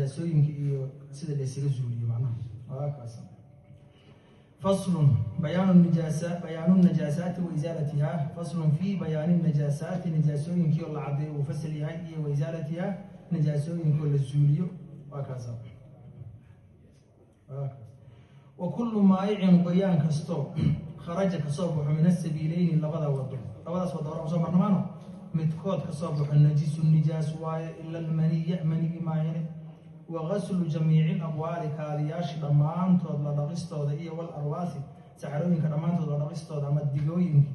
Nijaasooyinka iyo sida la isaga zuuliyo macnaha waa kaas. Faslun bayaanu nijaasa, bayaanu najaasaati wa isaalatiha. Faslun fi bayaani najaasaati, nijaasooyinkii oo la caddeeyo uu fasal yahay, iyo wa isaalatiha, nijaasooyinkoo la zuuliyo. Waa kaas, waa kaas. Wa kullu maayicin, qoyaan kastoo, kharaja kasoo baxo, min asabiileyni, labada wado, labadaas wado hore soo marnamaano, midkood kasoo baxo, najisu, nijaas waaye, ila almaniya, manigi maayane. Wa gaslu jamiici alabwaali, kaadiyaasha dhammaantood la dhaqistooda, iyo wal arwaasi, saxarooyinka dhammaantood la dhaqistooda ama digooyinka,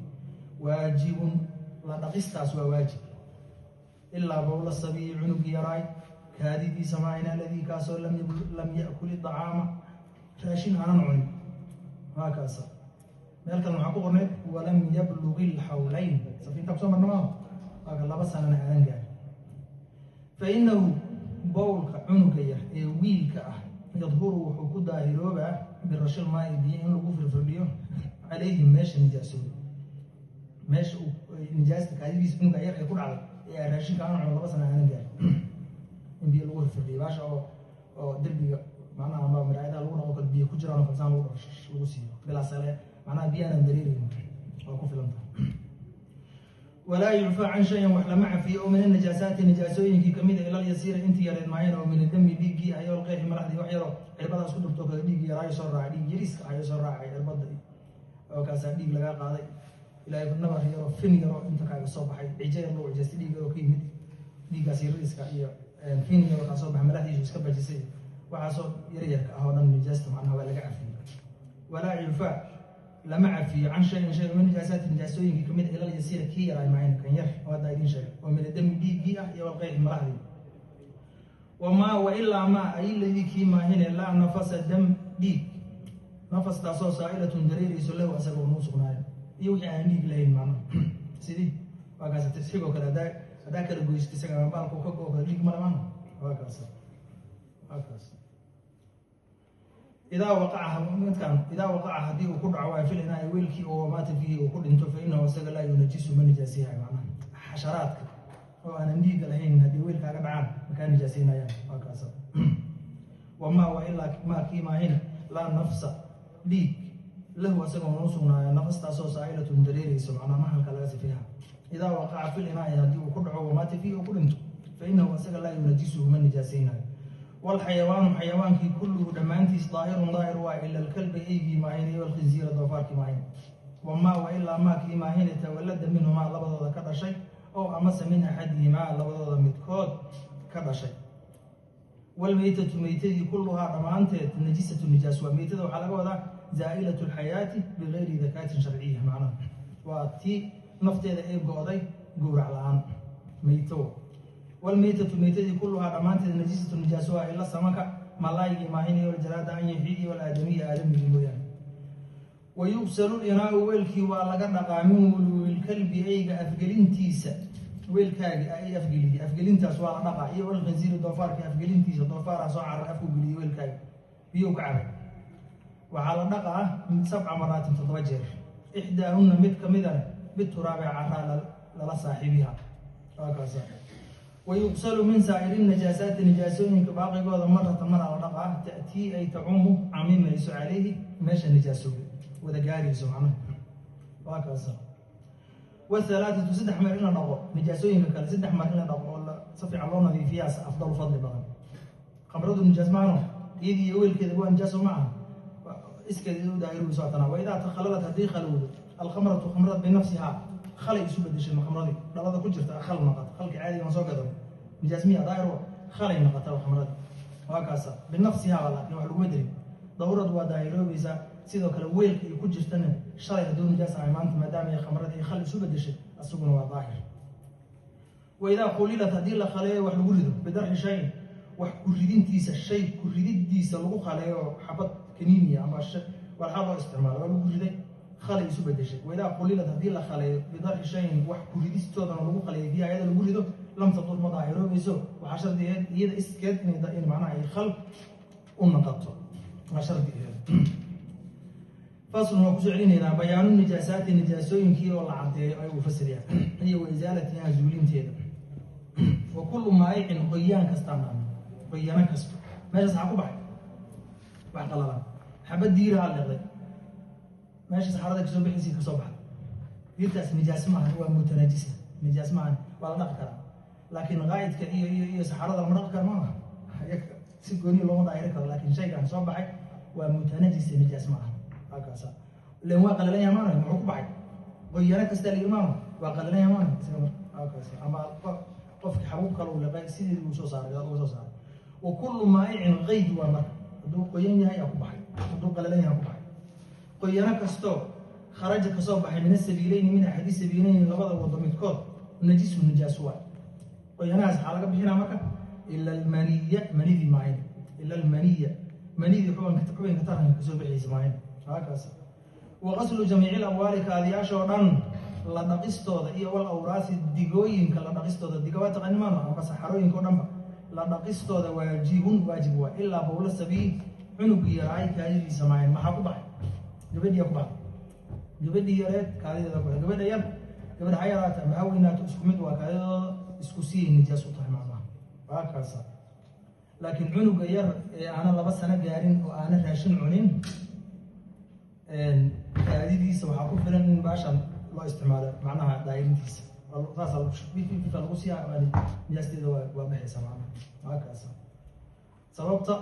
waajibun, la dhaqistaas waa waajib, ilaa bowla sabiyi, cunugi yaraay kaadidiisa maayna, aladii kaasoo lam yakul idacaama, raashin aanan cunin. Waa kaasa. Meel kale waxaa ku qorneyd walam yablugi lxawlayn, safiinta kusoo marna maaha, waa ka 2 sanana aanan gaarin. Fa inahu bowlka cunuga yar ee wiilka ah yadhuru, wuxuu ku daahiroobaa, birashil maa'i, biyo in lagu firfirdhiyo, calayhi, meesha nijaasooda, meesha uu nijaasta kaadidiisa cunuga yar ee ku dhacday ee raashinka aanan cunin, 2 sana aanan gaarin, in biyo lagu firfirdhiyo baasha oo derbiga macnaha ama miraayadaha lagu dhaqo kale biyo ku jiraan oo kalsaan lagu dhaqo lagu siiyo bilaa sale, macnaha biyo aanan dareereyn waa ku filan tahay. Walaa yucfaa can shayin, wax lama cafiyo, oo min anajaasaati, nijaasooyinkii kamid a, ilal yasiira, intii yareed maayana, oo min adami, dhiiggii ayo alqeexi, malaxdii, wax yaroo cirbadaas ku dhurto kale, dhiiggii yaraayo soo raacay, dhiig yariiska ayo soo raacay cirbada, oo kaasaa dhiig lagaa qaaday, ilaahay nabar yaroo fin yaroo inta kaaga soo baxay, cijo yar lagu cijaystay, dhiig yaroo ka yimid, dhiiggaas yariiska iyo fin yaroo kaa soo baxay, malaxdiisu iska bajisay, waxaasoo yaryarka ah oo dhan nijaasta macnaha waa laga cafiyey. Walaa yucfaa, lama cafiyo, can shayin shay min nijaasaati, nijaasooyinkii kamid, ilal yasiira, kii yaraay maayna, kan yar oo hadda idiin sheegay, oo min adami, dhiiggii ah, iyo walqeyxi, malaxdii. Wamaa wa ilaa maa ay ladii kii maahine laa nafasa, dam, dhiig, nafastaasoo saa'ilatun, dareerayso, lahu, asaga oo nuu sugnaayo, iyo wixii aan dhiig lahayn macnaha, sidii waa kaas tisxigoo kale, haddaa kala goysid isaga ama baalku ka go kale, dhiig male maana. Waa kaas, waa kaas. Idaa waqaca midkan, idaa waqaca, haddii uu ku dhaco waa fil inaa, weelkii, oo wamaata fiihi, uu ku dhinto, fa inahu isaga laa yunajisu, ma nijaasiyahay macnaha. Xasharaadka oo aanan dhiigga lahayn haddii weelkaaga dhacaan makaa nijaasaynayaan. Waa kaas. Wamaa wa ilaa maa kii maahin laa nafsa, dhiig, lahu, asagoo noo sugnaayo, nafastaasoo saa'ilatun, dareerayso, macnaha maxalka laga sifeeha. Idaa waqaca fil inaa'i, haddii uu ku dhaco, wamaata fiihi, uu ku dhinto, fa inahu isaga laa yunajisuhu, ma nijaasaynayo. Walxayawaanu, xayawaankii, kulluhu, dhammaantiis, daahirun, daahir waa, ila alkalba, eygii maahin, iyo alkhinziira, doofaarkii maahin. Wamaa wa ilaa maa kii maahine tawallada minhumaa, labadooda ka dhashay, oo amase min axadihimaa, labadooda midkood ka dhashay. Walmeytatu, meytadii, kulluhaa, dhammaanteed, najisatu, nijaas waa. Meytada waxaa laga wadaa zaa'ilatu lxayaati bigayri dakaatin sharciya, macnaha waa tii nafteeda ay go'day gowrac la-aan, meyto. Walmeytatu, meytadii, kulluhaa, dhammaanteed, najisatu, nijaas waa, ila samaka, malaaygii maahin, iyo waljaraada, anyaxii, iyo walaadamiya, aadamigii mooyaane. Wayugsalu linaau, weelkii waa laga dhaqaa, min wuluulilkalbi, eyga afgelintiisa, weelkaagi ay afgeliyey, afgelintaas waa la dhaqaa, iyo walkhinsiiri, doofaarkii afgelintiisa, doofaaraa soo carar, afku geliyey weelkaagi, biyuu ka cabay, waxaa la dhaqaa 7 maraatin, 7 jeer, ixdaahunna, mid kamidana, bituraabi, caraa lala saaxiibiha. Waa kaasa. Wayuqsalu min saa'iri najaasaati, nijaasooyinka baaqigooda, marata, maraa la dhaqaa, ta'tii, ay tacumu, camimayso, calayhi, meesha nijaasoobe wada gaarayso macnaha. Waa kaasa. Wahalaathatu, 3 mar in la dhaqo nijaasooyinka kale, 3 mar in la dhaqo oo si fiican loo nadiifiyaas afdalu, fadli badan. Khamradu nijaas maano, iyadii iyo weelkeeda waa nijaaso ma aha, iskeeda u daahiruyso hatana. Wa idaa takhalalat, haddii khalowdo, alkhamratu, khamrad, binafsihaa, khalay isu bedeshay, khamradii dhalada ku jirta khal noqota, khalki caadiga aan soo gado nijaas miya? Daahir wa, khalay noqota khamradii. Waa kaasa. Binafsihaa laakiin wax laguma darin, dawrad waa daahiroobaysaa. Sidoo kale weelka ay ku jirtana shalay hadduu nijaas ahay, maanta maadaama ay khamradii ay khal isu bedeshay, asaguna waa daahir. Wa idaa khulilat, haddii la khaleeyo, wax lagu rido, bidarxi shayin, wax ku ridintiisa, shay ku rididiisa lagu khaleeyo, xabad kaniiniya ama walxaa loo isticmaalo waa lagu riday, khalay isu bedeshay. Waidaa khulilat, haddii la khaleeyo, bidarxi shayin, wax ku ridistoodana lagu khaleeyo, biyaha iyada lagu rido, lam tadur, ma daahiroobayso. Waxaa shardigeed iyada iskeed inay in macnaha ay khal u noqoto waa shardigeed. Faslun, waa kusoo celinaynaa. Bayaanu nijaasaati, nijaasooyinkii oo la caddeeyo ayuu fasiryaa, iyo wa isaalatiha, zuulinteeda. Wa kullu maayicin, qoyaan kastaan dhahno, Qoyano kasto meeshaas waxaa ku baxay wax qalalan, xabad diiraha liqday, meesha saxarada kasoo bixaysay kasoo baxday. Diirtaas nijaas maahan, waa mutanajisa, nijaas maahan, waa la dhaqi karaa. Laakiin qaa'idka iyo saxarada lama dhaqi karo, maaha, si gooni looma daahiri karo. Laakiin shaygan soo baxay waa mutanajisa, nijaas maaha. Halkaasa ilen waa qalalan yahay, maana muxuu ku baxay? Qoyano kasta la yiri, maama waa qalalan yahay, maana isaga marka halkaas ama qofki xabuub kale uu liqay, sideedii uu soo saaray, uga soo saaray. Wa kullu maa'icin qayd waa marka hadduu qoyan yahay aa ku baxay, hadduu qalalan yahay ku baxay. Qoyano kastoo kharaja kasoo baxay min asabiileyni, min axadi sabiileyni, labada wado midkood, najisu, nijaas waay. Qoyanahaas waxaa laga bixinaa marka ila almaniya, manidii maahin, ila almaniya, manidii xubinka taranka kasoo bixaysa maahin. Halkaas wa qaslu jamiici lamwaali, kaadiyaashoo dhan la dhaqistooda, iyo wal awraasi, digooyinka la dhaqistooda. Diga waa taqaani maano, ama saxarooyinka oo dhanba la dhaqistooda waajibun, waajib waay, ilaa bowla sabiil, cunugii yaraay kaadidiisa maahin. Maxaa ku baxay? Gabadhiyaa ku baxay, gabadhii yareed kaadideeda ku baxay. Gabadha yar, gabadha ha yaraata ama ha weynaato, isku mid waa, kaadidooda isku siyay nijaas u tahay macnaha, waa kaasa. Laakiin cunuga yar ee aanan 2 sano gaarin oo aanan raashin cunin, kaadidiisa waxaa ku filan in baashan loo isticmaalo macnaha daa'irintiisa, saasaa fifa lagu siiyaa, nijaasteeda waa baxaysa macnaha, waa kaasa. Sababta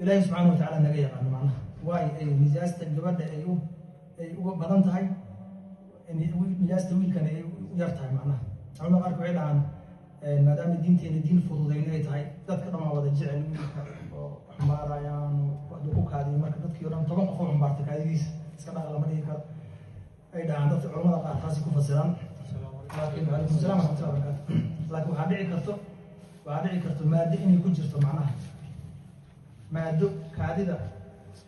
Ilaahay subxaana wa tacaala naga yaqaano macnaha, waayo ay nijaasta gabadha ay uga badan tahay, nijaasta wiilkana ay u yar tahay macnaha. Culamada qaarka waxay dhahaan maadaama diinteena diin fududayn ay tahay, dadka dhan waa wada jecel wiilka oo xumbaarayaan oo hadduu ku kaadiyo marka dadkii o dhan 10 qof oo xumbaarta kaadidiisa iska dhaqa lama dhihi karo, ay dhahaan dadka culamada qaar, taasi ku fasiraan. Laakiin calaykum salam waraxmatullahi wabarakaatu. Laakiin waxaa dhici karto maado inay ku jirto macnaha, maado kaadida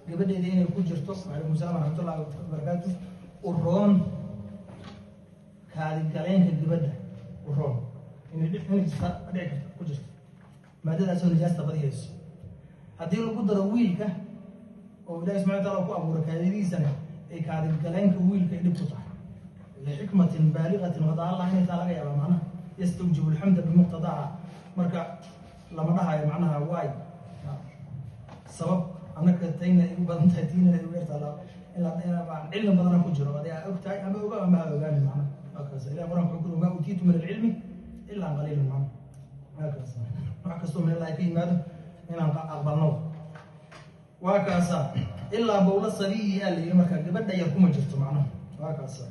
gabadheeda inay ku jirto, calaykum salam waraxmatullahi wabarakaatu, u roon kaadi galeenka gabadha, u roon inay jirta dhici karto ku jirto maadadaasoo nijaasta badiyayso. Haddii lagu daro wiilka oo Ilahi subxana wa taala ku abuuray kaadidiisana ay kaadi galeenka wiilka ay dhib ku tahay lixikmatin baaligatin wada Allah inay taa laga yaabaa macnaha, yastawjibu alxamda bimuqtadaaha. Marka lama dhahayo macnaha waay sabab annaka tayna ay u badan tahay, tiinana ay u yartaa, cilmi badana ku jiro adi aa og tahay ama oga ama ha ogaani macnaha. Halkaas Ilahi Qur'anka wuxuu ku yiri: maa utiitu min alcilmi ilaa qaliilan macnaha. Halkaas wax kastoo min Allah ka yimaado inaan aqbalno waa kaasa. Ilaa bowla sabiyi aa la yiri, marka gabadha yar kuma jirto macnaha, waa kaasa.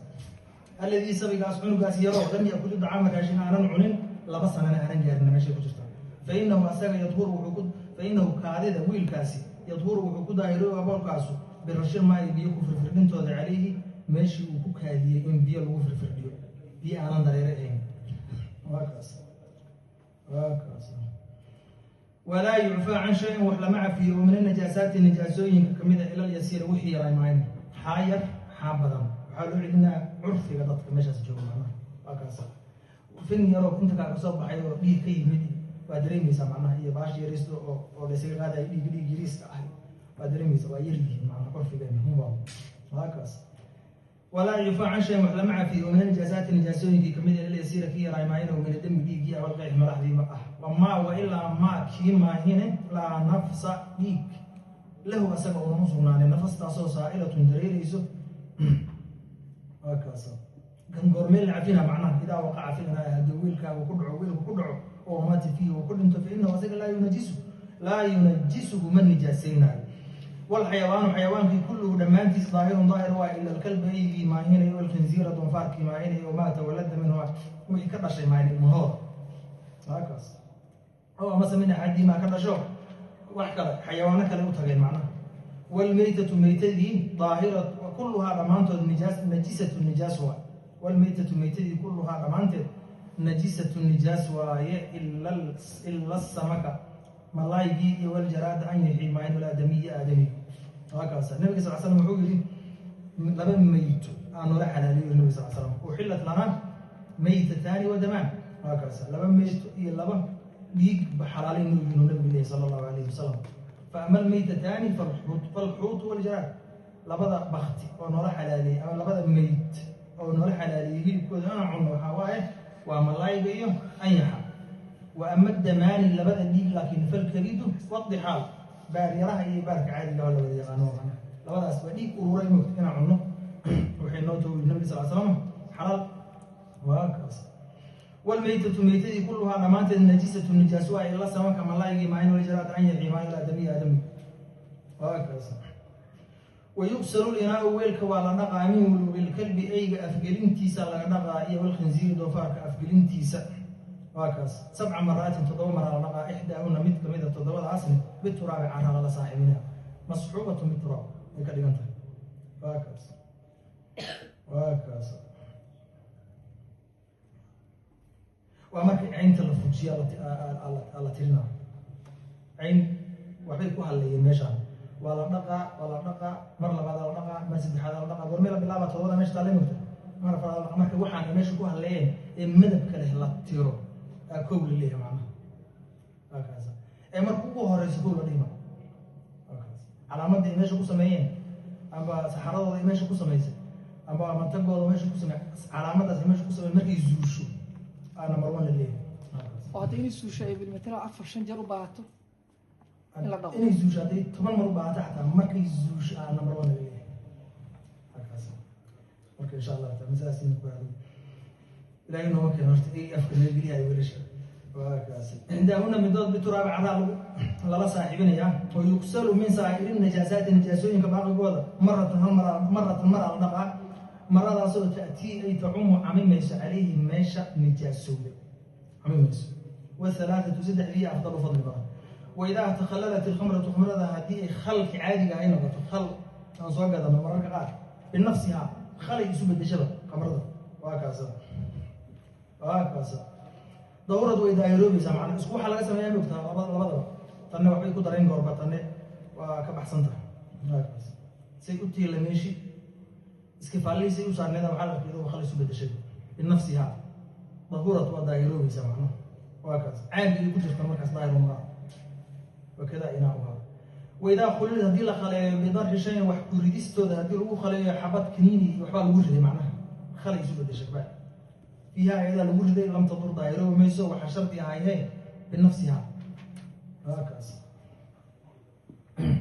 Alladii sabigaas, cunugaas yaroo lam yakul dacaama, raashin aanan cunin, 2 sanana aanan gaarin, meeshay ku jirta. Fainahu asaga yadhuru wuxuu ku, fainahu kaadida wiilkaasi yadhuru wuxuu ku daahirooba boolkaasu birashil maayi, biyo ku firfirdhintooda, calayhi meeshii uu ku kaadiyey in biyo lagu firfirdhiyo, biyo aanan dareere ahayn. Waa kaas, waa kaas. Walaa yucfaa can shayin, wax lama cafiyo, oo min anajaasaati, nijaasooyinka kamid a, ilal yasiira, wixii yaray maayn. Xaa yar xaa badan waxaa loo celinaa curfiga dadka meeshaas jooga macnaha, waa kaas. Fin yaroo inta kaa kasoo baxay oo dhiig ka yimid waa dareemaysaa macnaha, iyo baash yariista oo laysaga qaadayo dhiig, dhiig yariiska ah waa dareemaysaa, waa yar yihiin macnaha curfigeena hunbaa, waa kaas. Walaa yufaa can shayin, wax lama cafiyo, oo min anajaasaati, nijaasooyinkii kamid a, ilal yasiira, kii yaraay maahine, oo min adami, dhiiggii, awalqeex, madaxdii ah, wamaa wa ilaa maa kii maahine laa nafsa, dhiig, lahu asaga uuna u sugnaanin, nafastaasoo saa'ilatun, dareerayso. Waa kaas. Kan goormee la cafina macnaha? Idaa waqaca fi linaa'i, haddii wiilkaagu ku dhaco, wiilku ku dhaco oo maata fiihi, uu ku dhinto, fa inahu asaga laa yunajisu, laa yunajisuhu, ma nijaasaynaayo. Walxayawaanu, xayawaankii, kulluhu dhammaantiis daahirun, daahir waa, ila alkalba, eygii maahinayo, alkhinziira, doonfaarkii maahinayo, wamaa tawalada minhu, wixii ka dhashay maahin, ilmahooda. Waa kaas. Oo amase min axadihimaa ka dhasho, wax kale, xayawaano kale u tageen macnaha. Waalmeytatu, meytadii, daahira kulluhaa, dhammaantood nijaas, najisatu, nijaas waay. Waalmeytatu, meytadii, kulluhaa, dhammaanteed, najisatu, nijaas waaye, ila samaka, malaaygii, iyo waljaraada, anyixii maahin, walaadamiyi, aadamiyi. Waa kaasa. Nabiga sal slam wuxuu yidhi laba meyto aa noola xalaaliyo nabiga sal slam: uxillat lanaa meytataani wa damaan. Waa kaasa, laba meyto iyo laba dhiig ba xalaalay noo yihiin nabigu leeyahy sala allahu alayhi wasalam. Fa ama almeytataani falxuutu waljaraad. Labada bakti oo noola xalaaliyey ama labada meyt oo noola xalaaliyey hilibkooda inaan cunno waxaa waaye waa malaayga iyo anyaxa. Wa ama damaani, labada dhiig laakiin, falkabidu wadixaal, baaryaraha iyo baarka caadiga oo la wada yaqaano macnaha. Labadaas waa dhiig ururay, mogta inaan cunno waxay noo tawii Nabi sal slam xalaal waa kaas. Walmaytatu, meytadii, kulluhaa dhammaanteed najisatu, nijaaso waa, ila samanka malaygii maahin, waljaraad an yaxi maa ilaa damiya aadami waa kaas. Wayugsalu linaau, weelka waa la dhaqaa, min wuluuqilkalbi, eyga afgelintiisa laga dhaqaa, iyo walkhinziiri, doofaarka afgelintiisa waa kaas. Sabca maraatin, 7 maraa la dhaqaa, ixdaahuna, mid kamida toddobadaasna, bituraabi, cara lala saaxiibinaya, masxuubatu bituraab ay ka dhigan tahay waa kaas, waa kaas. Waa marka caynta la fujiya la tirinaa, cayn waxbay ku hadlayeen meeshaan. Waa la dhaqaa, waa la dhaqaa, mar labaadaa la dhaqaa, mar saddexaadaa la dhaqaa. Goormee la bilaaba? Todobada meesha taale mogta, mar afraad la dhaqaa. Marka waxaan ay meesha ku hadlayeen ee madabka leh la tiro aa kow la leeyahay macnaha, waa kaas. Ee marka ugu horeyso kow la dhihima, waa kaas. Calaamadda ay meesha ku sameeyeen amba saxaradooda ay meesha ku samaysay amba mantagooda meesha ku samey, calaamadaas ay meesha ku sameeyeen markay zuusho aa number one la leeyahay, waa kaas. Oo hadda inay suusho ay bilmatala 4 5 jeer u baahato in la dhaqo. Inay zuusho hadday 10 mar u baahato xataa, markay zuusho aa number one laga leeyahay, halkaas. Marka insha Allah taala masaladaas inuu ku aado Ilaahay nooma keeno horta ay afka naga geliyahay wiilasha, waa kaasi. Ixdaahuna, midood, bituraabi, caraa lagu lala saaxiibinayaa. Oo yugsalu min saa'iri najaasaati, najaasooyinka baaqigooda, maratan, hal mara, maratan, mar la dhaqaa, maradaasoo ta'tii, ay tacumu, camimayso, calayhi, meesha nijaasowday camimayso. Wahalaathatu, saddexdii, afdalu, fadli badan. Waidaa takhalalat ilkhamratu, khamrada haddii ay khalki caadiga ay noqoto, khal aan soo gadano mararka qaar, binafsihaa khalay isu bedeshaba khamrada, waa kaasa, waa kaasa. Dawrad way daahiroobaysaa macnaa. Isku waxaa laga sameeyaa mogtaa labadaba, tanne waxbay ku dareen goorba, tanne waa ka baxsan tahay, waa kaas. Say u tiila meeshi iskifaallihiisay u saarneeda, waxaa la arkay iyadoo khal isu bedeshay binafsihaa. Dahurat, waa daahiroobaysaa macnaha, waa kaas. Caagii ku jirta markaas daahir uma wakada inaauhaa. Waidaa khulilad, haddii la khaleeyo, bidarxi shayin, wax ku ridistooda haddii lagu khaleeyo, xabad kaniini iyo waxbaa lagu riday macnaha, khalay isu bedeshay bacd fiiha, ayadaa lagu riday, lam tadur, daahiroobi mayso. Waxaa shardi ahay he binafsiha, waa kaas.